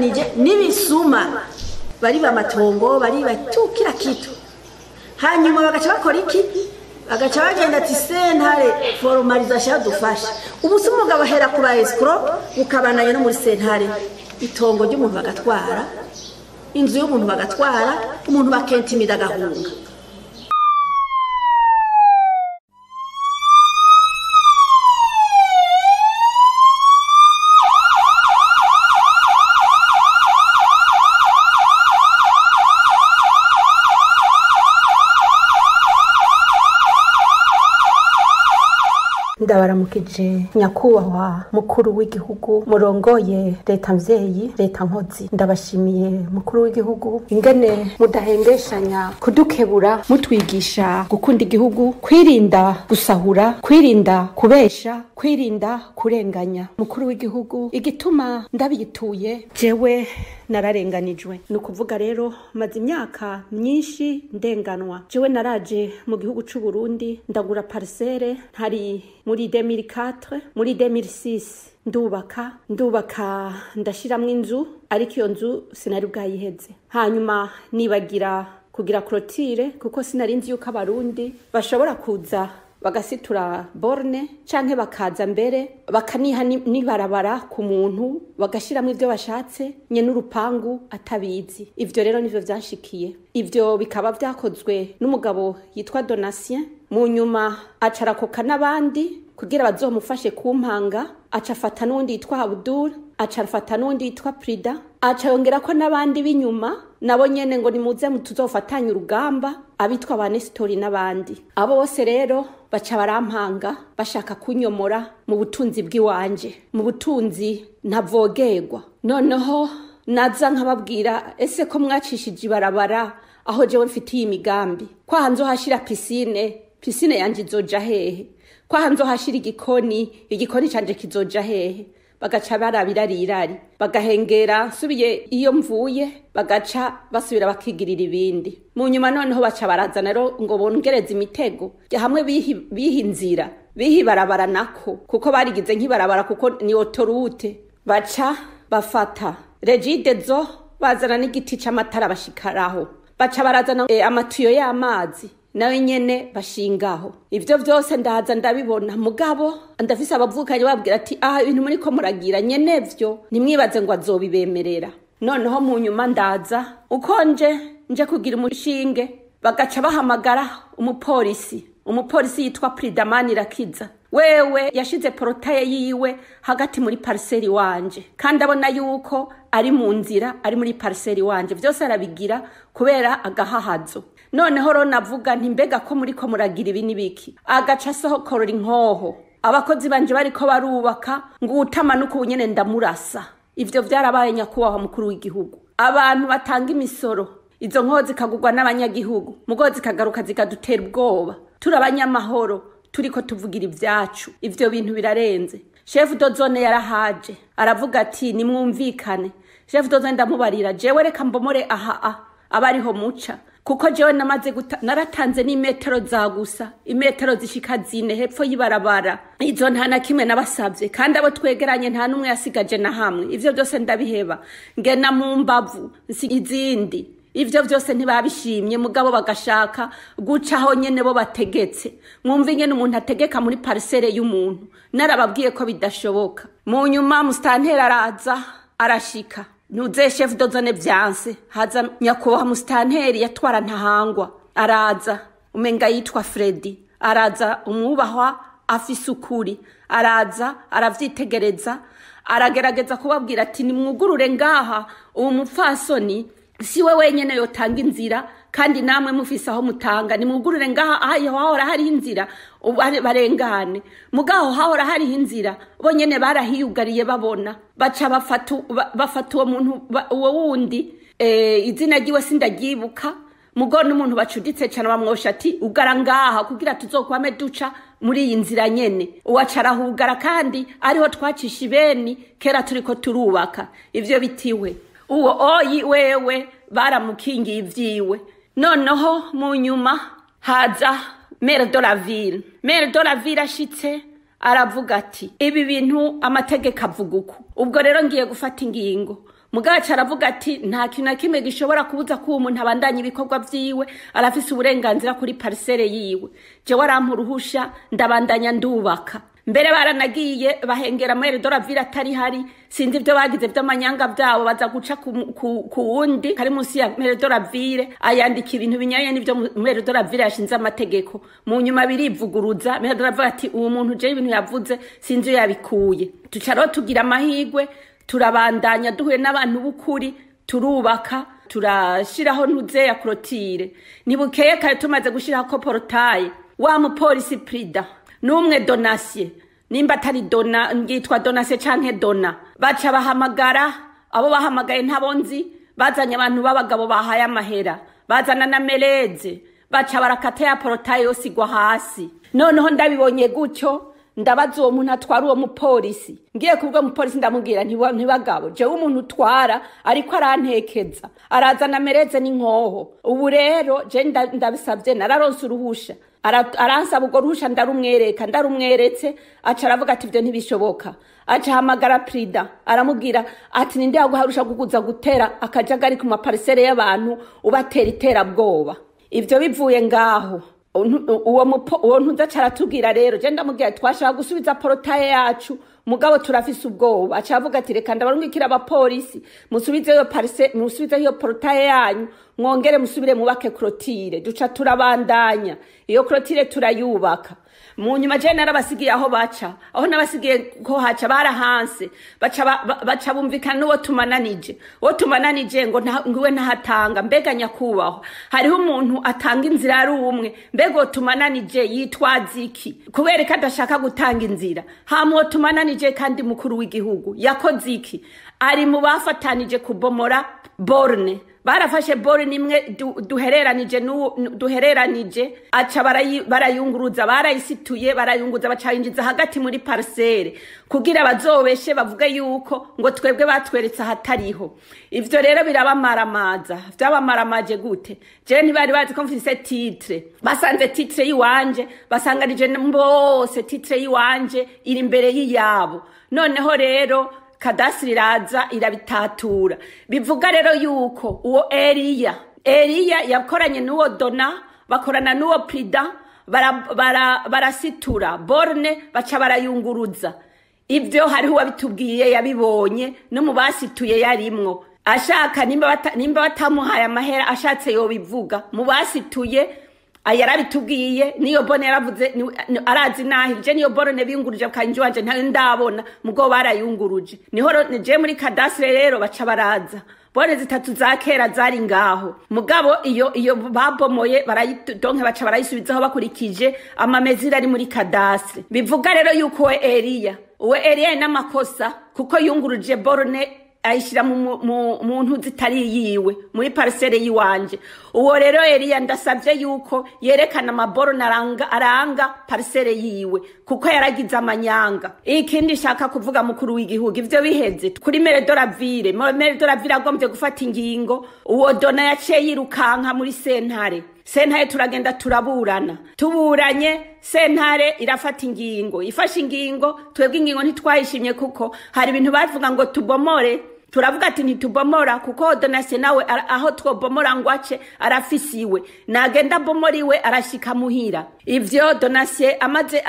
Bafatanije n'ibisuma bariba amatongo, bariba kila kitu. Hanyuma bagaca bakora iki? Bagaca bagenda ati sentare formalisation dufashe. Ubusuma bwabahera ku ba escroc bukabananye no muri sentare, itongo ry'umuntu bagatwara, inzu y'umuntu bagatwara, umuntu bakentimida agahunga. Ndabaramukije nyakubahwa mukuru w'igihugu murongoye leta mvyeyi, leta nkozi. Ndabashimiye mukuru w'igihugu ingene mudahengeshanya kudukebura, mutwigisha gukunda igihugu, kwirinda gusahura, kwirinda kubesha, kwirinda kurenganya. Mukuru w'igihugu, igituma ndabiyituye jewe nararenganijwe. Ni ukuvuga rero maze imyaka myinshi ndenganwa. Jewe naraje mu gihugu c'u Burundi ndagura parcelle ntari muri 2004, muri 2006 ndubaka ndashiramwo inzu, ariko iyo nzu sinari bwayiheze. Hanyuma nibagira kugira clôture kuko sinari nzi yuko abarundi bashobora kuza bagasitura borne canke bakaza mbere bakaniha nibarabara ku muntu bagashiramwo ivyo bashatse nye n'urupangu atabizi. Ivyo rero nivyo vyanshikiye. Ivyo bikaba vyakozwe n'umugabo yitwa Donatien. Mu nyuma acarakoka n'abandi kugira bazomufashe kumpanga, acafata n'undi yitwa Abdul, acafata n'undi yitwa Prida, acayongera ko n'abandi b'inyuma nabo nyene ngo nimuze tuzofatanye urugamba, abitwa ba Nestori n'abandi. Abo bose rero baca barampanga bashaka kunyomora mu butunzi bw'iwanje, mu butunzi ntavogerwa. Noneho naza nkababwira, ese ko mwacishije ibarabara aho jewe mfitiye imigambi, ko aha nzohashira piscine, piscine yanje izoja hehe? Ko aha nzohashira igikoni, igikoni canje kizoja hehe? Bagaca barabirarirari, bagahengera nsubiye iyo mvuye, bagaca basubira bakigirira ibindi. Mu nyuma noneho baca barazana rero ngo bongereze imitego hamwe biha inzira, biha ibarabara nako, kuko barigize nk'ibarabara kuko ni autoroute. Baca bafata Regideso bazana n'igiti c'amatara bashikaraho, baca barazana amatuyo y'amazi nawe nyene bashingaho. Ivyo vyose ndaza ndabibona, mugabo ndafise abavukanye babwira ati aha ibintu muri ko muragira nyenevyo nimwibaze ngo azobibemerera. Noneho mu nyuma ndaza uko nje kugira umushinge, bagaca bahamagara umupolisi. Umupolisi yitwa Pridamani Rakiza, wewe yashize porotaye yiwe hagati muri parcelle wanje, kandi abona yuko ari mu nzira ari muri parcelle wanje, vyose arabigira kubera agahahazo. Noneho ro navuga nti mbega ko muri ko muragira ibi nibiki, agaca asohokorora inkoho. Abakozi banje bariko barubaka ngo utamanuka ubunyene ndamurasa. Ivyo vyarabaye nyakubahwa mukuru w'igihugu. Abantu batanga imisoro, izo nkoho zikagurwa n'abanyagihugu, mugo zikagaruka zikadutera ubwoba. Turi abanyamahoro turiko tuvugira ivyacu. Ivyo bintu birarenze. Chef de zone yarahaje aravuga ati nimwumvikane. Chef de zone ndamubarira jewe reka mbomore aha abariho muca, kuko jewe namaze naratanze n'imetero za gusa, imetero zishika zine hepfo y'ibarabara, izo nta na kimwe nabasavye, kandi abo twegeranye nta numwe yasigaje na hamwe. Ivyo byose ndabiheba ngena mu mbavu izindi. Ivyo vyose ntibabishimye, mugabo bagashaka gucaho nyene bo bategetse. Mwumva ingene umuntu ategeka muri parcelle y'umuntu, narababwiye ko bidashoboka. Mu nyuma mustantera araza arashika, nuze chef de zone vyanse, haza nyakubahwa mustanteri yatwara Ntahangwa, araza umenga yitwa Freddy, araza umwubahwa afise ukuri, araza aravyitegereza, aragerageza kubabwira ati nimwugurure ngaha, uwo mupfasoni si we wenyene yotanga inzira, kandi namwe mufise aho mutanga, nimwugurure ngaha aho hahora hari inzira barengane. Mugaho hahora hari inzira bonyene barahiyugariye babona, baca bafata uwo muntu uwo wundi, izina ryiwe sindagyibuka, mugo n'umuntu bacuditse cyane bamwosha ati ugara ngaha kugira tuzokwame duca muri iyi nzira nyene. Uwaca arahugara, kandi ariho twacisha ibeni kera turiko turubaka. Ivyo bitiwe uwo oyi wewe baramukingiye ivyiwe. Noneho mu nyuma haza maire de la ville. Maire de la ville ashitse aravuga ati ibi bintu amategeko avuga uku, ubwo rero ngiye gufata ingingo. Mugabo aravuga ati nta kintu na kimwe gishobora kubuza ko uwo muntu abandanya ibikorwa vyiwe, arafise uburenganzira kuri parcelle yiwe. Jewe arampa uruhusha ndabandanya ndubaka. Mbere baranagiye bahengera maire de la ville atari hari, sinzi ivyo bagize vy'amanyanga vyabo, baza guca ku wundi kari munsi ya maire de la ville, ayandika ibintu binyanye n'ivyo maire de la ville yashinze amategeko. Mu nyuma birivuguruza, maire de la ville ati uwo muntu je ibintu yavuze sinzi iyo yabikuye. Tuca rero tugira amahirwe, turabandanya duhuye n'abantu b'ukuri, turubaka, turashiraho ntuze ya clôture. Nibukeye kare tumaze gushiraho ko portail, wa mupolisi Prida numwe Donatien, nimba atari Dona, ngitwa Donatien canke Dona, baca bahamagara abo bahamagaye ntabo nzi, bazanye abantu b'abagabo bahaye amahera, bazana na Mereze, baca barakata ya portail yose igwa hasi. Noneho ndabibonye gutyo, ndabaza uwo muntu atwara uwo mupolisi, ngiye kubwo mupolisi ndamubwira ntibagabo, jewe umuntu utwara ariko arantekeza, arazana Mereze n'inkoho. Ubu rero je ndabisavye, nararonse uruhusha, aransaba urwo ruhusha ndarumwereka, ndarumweretse aca aravuga ati ivyo ntibishoboka. Aca ahamagara Prida aramubwira ati ninde yaguharusha kukuza gutera akajagari ku maparcelle y'abantu ubatera iterabwoba. Ivyo bivuye ngaho, uwo ntuza aca aratubwira rero, je ndamubwira ati twashaka gusubiza portail yacu, mugabo turafise ubwoba. Aca avuga ati reka ndabarungikira abapolisi, musubizeyo parcelle, musubizeyo portail yanyu, mwongere musubire mubake clôture. Duca turabandanya iyo clôture turayubaka. Mu nyuma je narabasigiye aho baca, aho nabasigiye ko haca barahanse, baca bumvikana n'uwo tumananije, uwo tumananije ngo ngiwe ntahatanga. Mbega nyakubahwa, hariho umuntu atanga inzira ari umwe, mbega uwo tumananije yitwaza iki kubera ko adashaka gutanga inzira? Hama uwo tumananije kandi mukuru w'igihugu yakoze iki? Ari mu bafatanije kubomora borne, barafashe borne imwe duhereranije duhereranije, aca barayunguruza, barayisituye, barayunguruza, bacayinjiza hagati muri parcelle kugira bazobeshe bavuge yuko ngo twebwe batweretse ahatariho. Ivyo rero birabamaramaza. Vyabamaramaje gute? Je ntibari bazi ko mfise titre, basanze titre yiwanje, basanganije bose titre yiwanje iri imbere y'iyabo. Noneho rero kadasitiri iraza irabitatura. Bivuga rero yuko uwo Eliya yakoranye n'uwo Dona, bakorana n'uwo Prida, barasitura borne, baca barayunguruza. Ivyo hariho uwabitubwiye yabibonye, no mu basituye yarimwo. Ashaka nimba batamuhaye amahera ashatse yobivuga, mu basituye yarabitubwiye. Niyo bone yaravuze arazi nahi je niyo borone biyunguruje kanje wanje ntayo ndabona, mugo barayunguruje. Niho je muri cadastre rero baca baraza bone zitatu za kera zari ngaho, mugabo iyo babomoye barayidonke baca barayisubizaho bakurikije amamezira ari muri cadastre. Bivuga rero yuko Eliya uwe Eliya n'amakosa kuko yunguruje borone ayishira mu ntu zitari yiwe muri parcelle yiwanje. Uwo rero Eliya ndasavye yuko yerekana amaboro aranga parcelle yiwe kuko yaragize amanyanga. Ikindi shaka kuvuga mukuru w'igihugu, ivyo biheze kuri maire de la ville, maire de la ville agombye gufata ingingo, uwo Dona yaciye yirukanka muri sentare. Sentare turagenda turaburana, tuburanye sentare irafata ingingo, ifashe ingingo, twebwe ingingo ntitwayishimye kuko hari ibintu bavuga ngo tubomore, turavuga ati ntitubomora kuko Donatien nawe aho twobomora ngo ace arafisiwe, nagenda bomoriwe arashika muhira. Ivyo Donatien amaze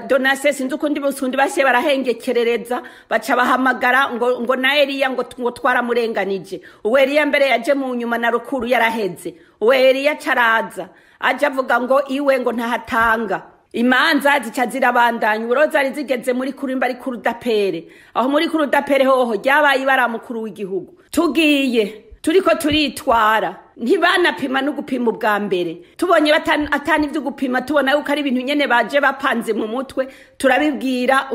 Donatien sinzi ukundi busundi bashe barahengekerereza, baca bahamagara ngo na Eliya ngo twaramurenganije. Uwo Eliya mbere yaje mu nyuma na rukuru yaraheze. Uwo Eliya caraza aje avuga ngo iwe ngo ntahatanga. Imanza zica zirabandanya, ubu zari zigeze muri kurimba ari kurudapere. Aho muri kurudapere hoho ryabaye ibara mukuru w'igihugu. Tugiye turiko turitwara, ntibanapima no gupima ubwa mbere. Tubonye atani ivyo gupima, tubona yuko ari ibintu nyene baje bapanze mu mutwe, turabibwira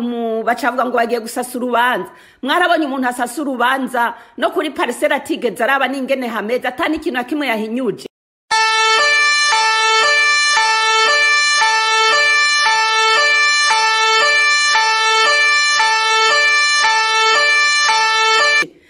bacavuga ngo bagiye gusasa urubanza. Mwarabonye umuntu asasa urubanza no kuri parcelle atigeze araba n'ingene hameze, atani ikintu na kimwe yahinyuje.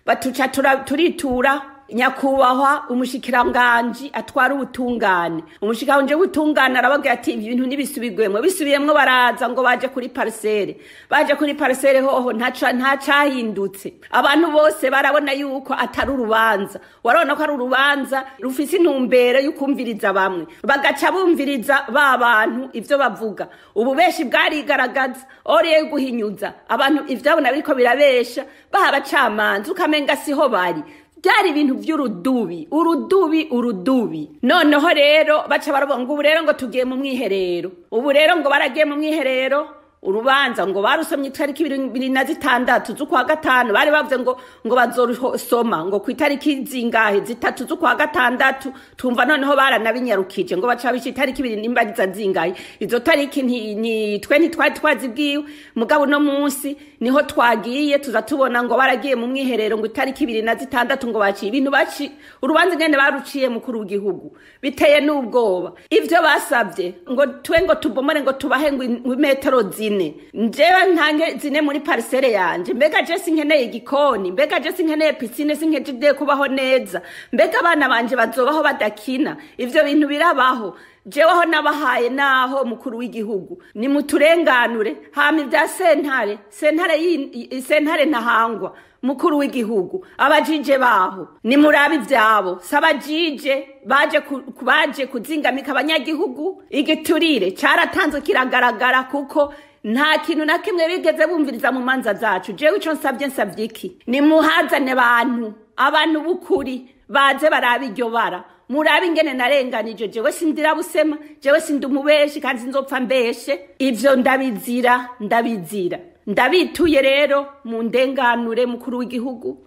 Batuca turitura Nyakubahwa umushikiranganji atwara ubutungane, umushikiranganje w'ubutungane arababwira ati ibintu nibisubigwemwo. Bisubiyemwo baraza ngo baje kuri parcelle, baje kuri parcelle hoho ntacahindutse. Abantu bose barabona yuko atari urubanza, warabona ko ari urubanza rufise intumbero y'ukumviriza bamwe, bagaca bumviriza ba bantu ivyo bavuga. Ububeshi bwarigaragaza, oriye guhinyuza abantu ivyabona biriko birabesha, baha abacamanza ukamenga siho bari. Byari ibintu by'urudubi, urudubi, urudubi. Noneho rero baca baravuga ngo ubu rero ngo tugiye mu mwiherero, ubu rero ngo baragiye mu mwiherero. Urubanza ngo barusomye itariki 26 z'ukwa gatanu, bari bavuze ngo bazorusoma ngo ku itariki zingahe, 3 z'ukwa gatandatu. Tumva noneho baranabinyarukije ngo baca bisha itariki 2 nimba zingahe. Izo tariki ni twe ntitwari twazibwiwe, mugabo no munsi niho twagiye tuza tubona ngo baragiye mu mwiherero ngo itariki 26 ngo baciye ibintu baci urubanza ngene baruciye mukuru w'igihugu. Biteye n'ubwoba ivyo basabye ngo twe ngo tubomore ngo tubahe ngo imetero zine, njewe ntange zine muri parcelle yanje. Mbega je sinkeneye igikoni, mbega je sinkeneye piscine, sinkeneye kubaho neza, mbega abana banje bazobaho badakina. Ivyo bintu birabaho. Jeweho nabahaye naho mukuru w'igihugu nimuturenganure. Hama ibya sentare, sentare ntahangwa mukuru w'igihugu, abajije baho nimurabe ivyabo. Sabajije baje kuzingamika abanyagihugu. Igiturire caratanzwe kiragaragara, kuko nta kintu na kimwe bigeze bumviriza mu manza zacu. Jewe ico nsabye iki? Nimuhazane abantu b'ukuri baze barabe iryo bara, murabe ingene narenganije. Jewe sindira busema, jewe sindi umubeshi kandi sinzopfa mbeshe. Ivyo ndabizira, ndabizira. Ndabituye rero mu ndenganure mukuru w'igihugu.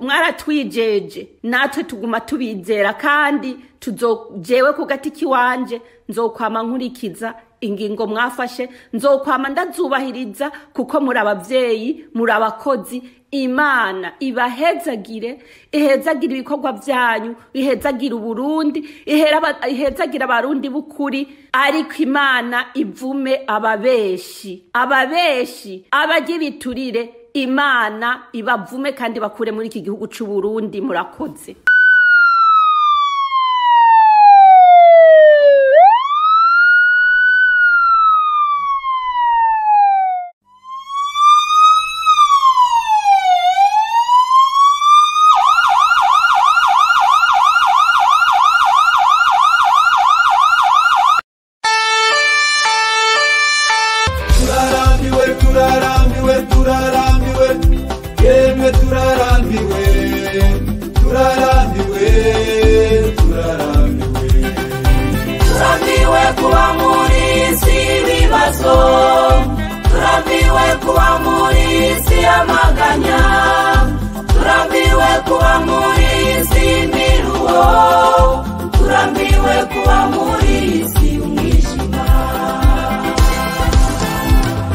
Mwaratwijeje natwe tuguma tubizera, kandi tuzojewe ku gati kiwanje nzokwama nkurikiza ingingo mwafashe, nzokwama ndazubahiriza, kuko muri abavyeyi, muri abakozi. Imana ibahezagire, ihezagire ibikorwa byanyu, ihezagire Uburundi, ihezagire abarundi b'ukuri. Ariko Imana ivume ababeshi, ababeshi abagira ibiturire, Imana ibavume kandi bakure muri iki gihugu c'u Burundi. Murakoze. Turambiwe kuba muri isi miruho, turambiwe kuba muri